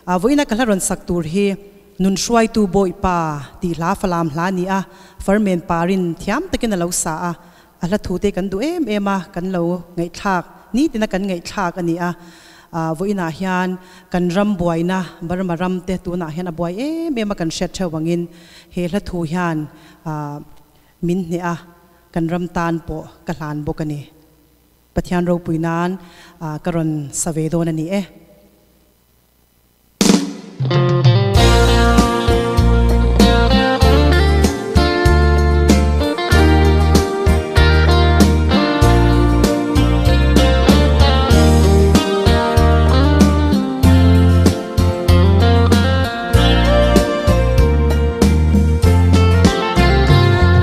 Vawiina ka hla rawn sak tur hi Nun Hruaitu Bawipa tih hla Falam hla a ni a, Farmen Parin thiam takin a lo sa a, a hla thu te kan duh em em a, kan lo ngaihthlak nitina kan ngaihthlak a ni a. Vawiinah hian kan ram buaina Burma ram te tunah hian a buai em em a kan hriat theuh angin he hla thu hian min hneh a, kan ram tan pawh ka hlan bawk a ni. Pathian ropui nan ka rawn sa ve dawn a ni e.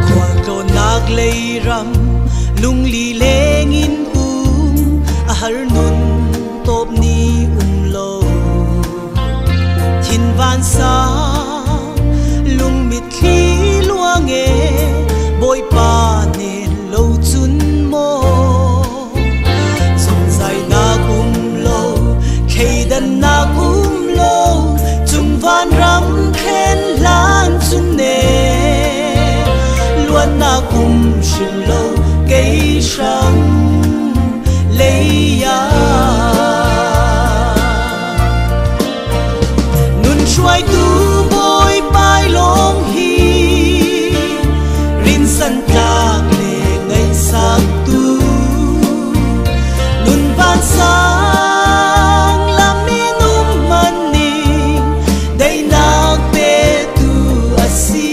Khualtlawnnak lei ram lungli lengin um a har nun tawp ni um lo thin van sang lung mitthli luang e Bawipa nen lo cun maw zungzainak um lo thleidannak um lo cung vanram khen hlan cun ne luatnak um hrim lo kei hrang lei ah nun hruaitu Bawipa lawng hi rinsan tlak le ngaihsak tu nun vansang lam in um maning daihnak petu a si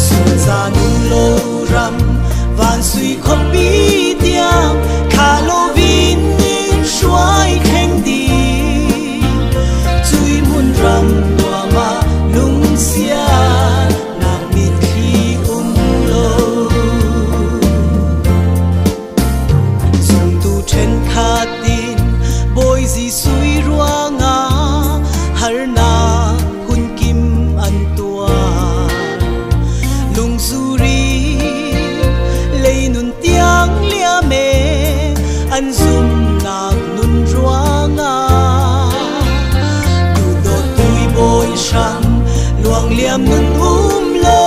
sunza nun lo ram van sui khuapi tiang kha lovin in hruai kheng ding cui hmun ram nuam ah lungsia nak mitthli um lo zumtu ṭhenkhat in Bawi Jesuh ruangah harnak phunkim an tuar lungzuri leinun tiang liam e an zumnak nun ruangah duhdawt tui bawi hrang luang liam nun um lo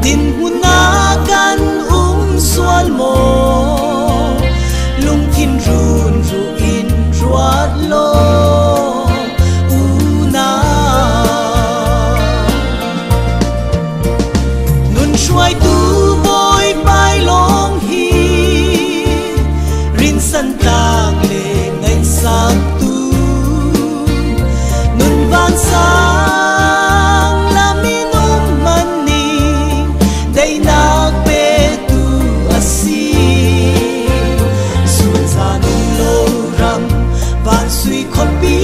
din hmun ah kan um sual maw lungthin run ruh in ruat law unau nun hruaitu Bawipa lawng hi rinsan tlak le ngaihsak tu nun vansang lam in um maning daihnak petu a si sunza nun lo ram van sui khuapi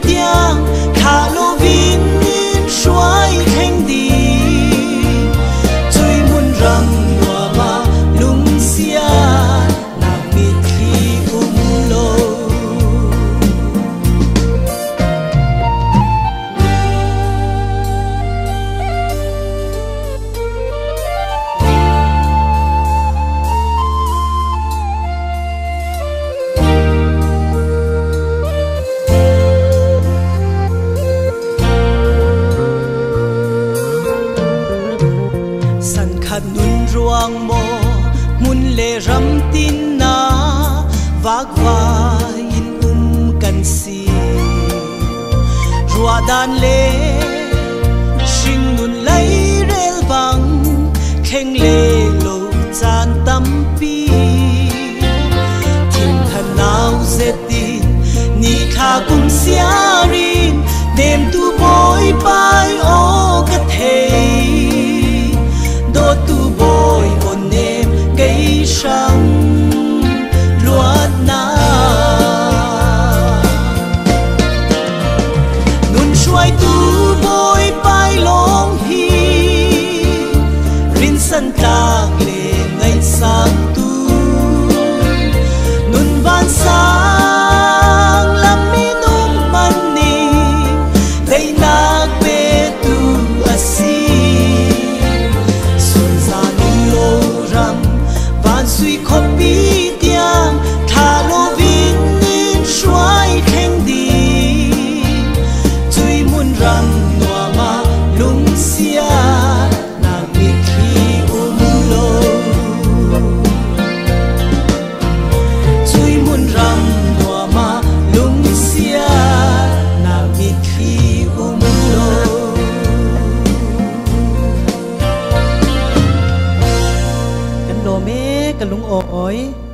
tiang kha lovin in hruai kheng ding cui hmun ram nuam ah lungsia nak mitthli um lo. San khat nun ruang maw hmun le ram tin na vakvai in um kan si ruahdan le hring nun lei rel bang thleng le lo caan tampi thin nau zetin ni thla kum siarin nemtu Bawipa aw ka thei dawtu bawi aw nem kei hrang luatnak nun hruaitu Bawipa lawng hi rinsan tlak le ngaihsak tu nun vansang lam in um maning daihnak petu a si sunza nun lo ram van sui khuapi Mawi.